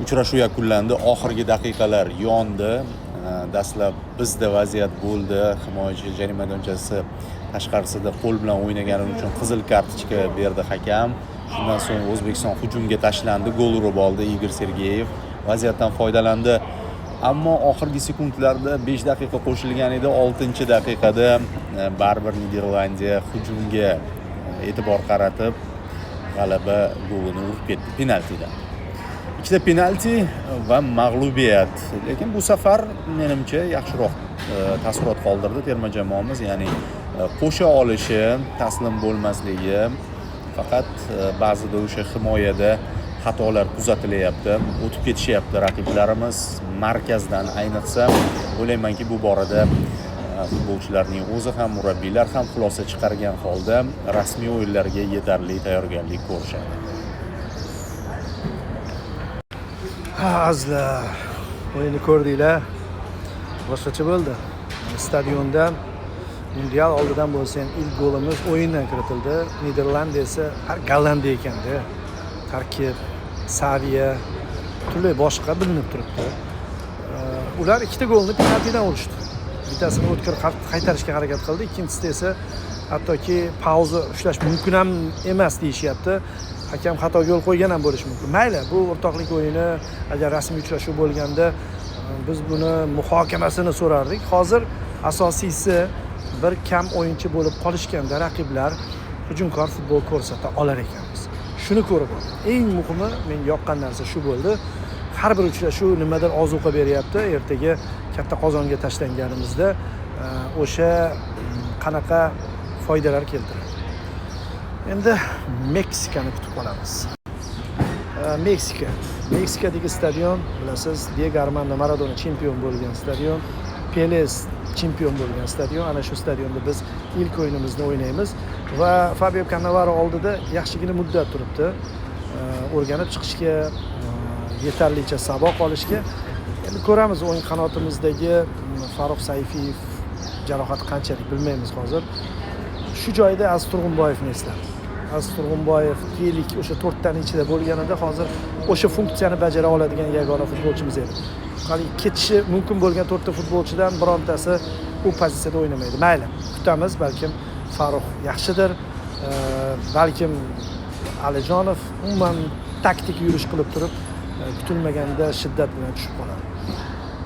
Uchrashuv yakunlandi. Oxirgi daqiqalar yondi. Dastlab bizda vaziyat bo'ldi. Himoyachi jarima maydonchasi tashqarisida qo'l bilan o'ynagani uchun qizil kartochka berdi hakam. Shundan so'ng O'zbekiston hujumga tashlandi, gol urib oldi Igor Sergeyev. Vaziyatdan foydalandi. Ammo oxirgi sekundlarda 5 daqiqa qo'shilgan edi. 6-daqiqada baribir Niderlandiya hujumga e'tibor qaratib, g'alaba golini urib ketdi penaltidan. Ikkita penalti va mag'lubiyat. Lekin bu safar menimcha yaxshiroq taassurot qoldirdi terma jamoamiz, ya'ni qo'sha olishi, taslim bo'lmasligi, faqat ba'zida o'sha himoyada xatolar kuzatilyapti, o'tib ketishyapti raqiblarimiz markazdan ayniqsa. O'ylaymanki, bu borada futbolchilarning o'zi ham, murabbiylar ham xulosa chiqargan holda rasmiy o'yinlarga yetarli tayyorgarlik ko'rishadi. Ha, azizlar, o'yinni ko'rdinglar. Boshqacha bo'ldi. Stadionda mundial oldidan bo'lsa ham ilk golimiz o'yindan kiritildi. Niderlandiya esa har Gollandiya ekanda. Tarkib, saviya turli boshqa bilinib turibdi. Ular ikkita golni penaltidan urishdi. Bittasini o'tkir qaytarishga harakat qildi, ikkinchisida esa hattoki pauza ushlash mumkin ham emas deyishyapti. Hakam xatoga yo'l qo'ygan ham bo'lishi mumkin. Mayli, bu o'rtoqlik o'yini, agar rasmiy uchrashuv bo'lganda biz buni muhokamasini so'rardik. Hozir asosiysi bir kam o'yinchi bo'lib qolishganda raqiblar hujumkor futbol ko'rsata olar ekanmiz. Shuni ko'rib oldim. Eng muhimi menga yoqqan narsa shu bo'ldi. Har bir uchrashuv nimadir ozuqa beryapti. Ertaga katta qozonga tashlanganimizda o'sha qanaqa foydalar keltiradi. Endi Meksikani kutib qolamiz. Meksika. Meksikadagi stadion, bilasiz, Diego Armando Maradona chempion bo'lgan stadion, Pele chempion bo'lgan stadion. Ana shu stadionda biz ilk o'yinimizni o'ynaymiz va Fabio Cannavaro oldida yaxshigina muddat turibdi. O'rganib chiqishga, yetarlicha saboq olishga. Endi ko'ramiz, o'ng qanotimizdagi Farruh Sayfiyev jarohati qanchalik bilmaymiz hozir. Shu joyda Aziz Turg'unboyevni esladim. Aziz Turg'unboyev deylik o'sha to'rttani ichida bo'lganida hozir o'sha funksiyani bajara oladigan yagona futbolchimiz edi. Hali ketishi mumkin bo'lgan to'rtta futbolchidan birontasi u pozitsiyada o'ynamaydi. Mayli, kutamiz, balkim Farruh yaxshidir, balkim Alijonov umuman taktik yurish qilib turib, kutilmaganda shiddat bilan tushib qoladi.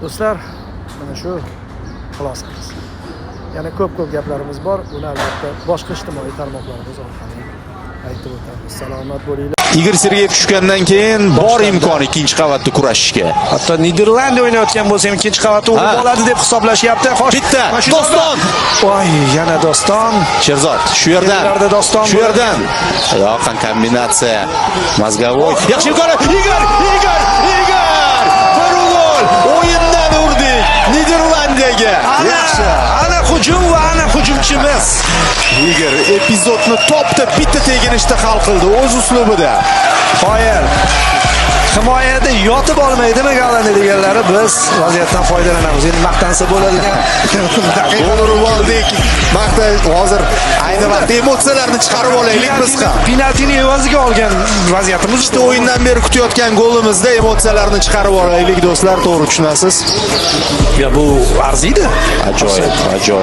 Do'stlar, mana shu xulosamiz. Yana ko'p-ko'p gaplarimiz bor. Buni albatta boshqa ijtimoiy tarmoqlarimiz orqali aytib o'tamiz. Salomat bo'linglar. Igor Sergeyev tushgandan keyin bor imkon ikkinchi qavatda kurashishga. Hatto Niderlandiya o'ynayotgan bo'lsa ham ikkinchi qavatda urib oladi deb hisoblashyapti. Xo'sh, Bitta. mana shu Doston. Voy, yana Doston. Sherzod, shu yerdan. Yerlarda Doston Shu yerdan. Yoqin kombinatsiya. Mozgovoy. Yaxshi imkon. Igor, Igor, Igor! Bir gol. O'yindan urdik Niderlandiyaga. Yaxshi. Ana hujum va ana hujumchimiz. Igor epizodni topdi, bitta teginishda hal qildi o'z uslubida. Qoyil. Himoyada yotib olmaydimi Gollandiya deganlari, biz vaziyatdan foydalanamiz. Endi maqtansa bo'ladigan Gol urib oldik. Maqta hozir ayni vaqtda emotsiyalarni chiqarib olaylik biz ham. Penaltini evaziga olgan vaziyatimiz. Ikkita o'yindan beri kutayotgan golimizda emotsiyalarni chiqarib olaylik do'stlar, to'g'ri tushunasiz. Ya bu arziydi. Ajoyib, ajoyib.